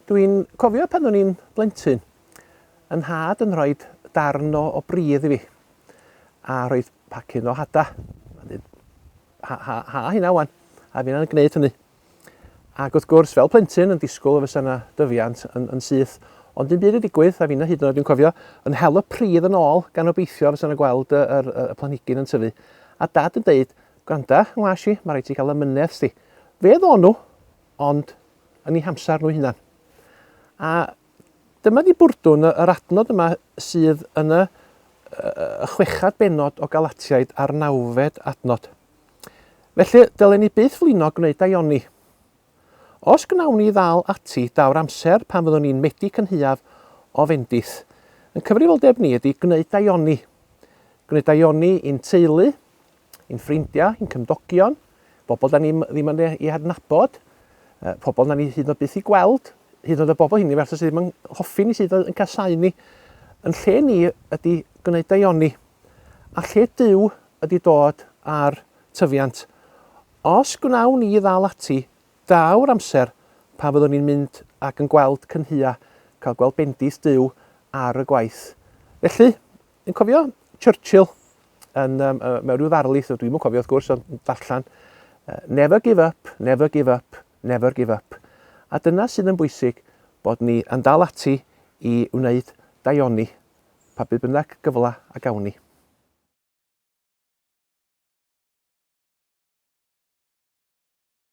Dwi'n cofio pan o'n i'n blentyn, yn nhad yn rhoi darn o, o bridd i fi, a rhoi pacyn o hada. Ma'n dweud, ha, ha, ha hynna wan, a fi'n gwneud hynny. Ac wrth gwrs, fel plentyn, yn disgwyl fysa yna dyfiant yn, yn syth, ond dim byd wedi digwydd, a fi'n hyd yn oed dwi'n cofio, yn hel y pridd yn ôl, gan obeithio fysa yna gweld y, y, y, y planhigyn yn tyfu. A dad yn deud, gwranda, ngwas i, mae rhaid ti gael amynedd sti. Fe ddon nhw, ond yn eu hamser nhw hunan. A dyma di bwrdwn yr adnod yma sydd yn y, y chwechad benod o Galatiaid a'r nawfed adnod. Felly, dylen ni byth flino gwneud daioni. Os gwnawn ni ddal ati, daw'r amser pan fyddwn ni'n medi cynhaeaf o fendith. Yn cyfrifoldeb ni ydy gwneud daioni. Gwneud daioni i'n teulu, i'n ffrindiau, i'n cymdogion, bobl da ni ddim yn eu hadnabod, pobl na ni hyd yn oed byth i gweld, hyd yn oed y bobl hynny falle sydd ddim yn hoffi ni, sydd yn casáu ni. Yn lle ni ydy gwneud daioni, a lle Duw ydy dod ar tyfiant. Os gwnawn ni ddal ati, daw'r amser pan fyddwn ni'n mynd ac yn gweld cynhua, cael gweld bendith Duw ar y gwaith. Felly, Yn cofio Churchill yn, um, uh, mewn rhyw ddarlith, dwi'n yn cofio wrth gwrs, ond darllen, uh, never give up, never give up, never give up. A dyna sydd yn bwysig, bod ni yn dal ati i wneud daioni, pa bryd bynnag gyfle a gawn ni.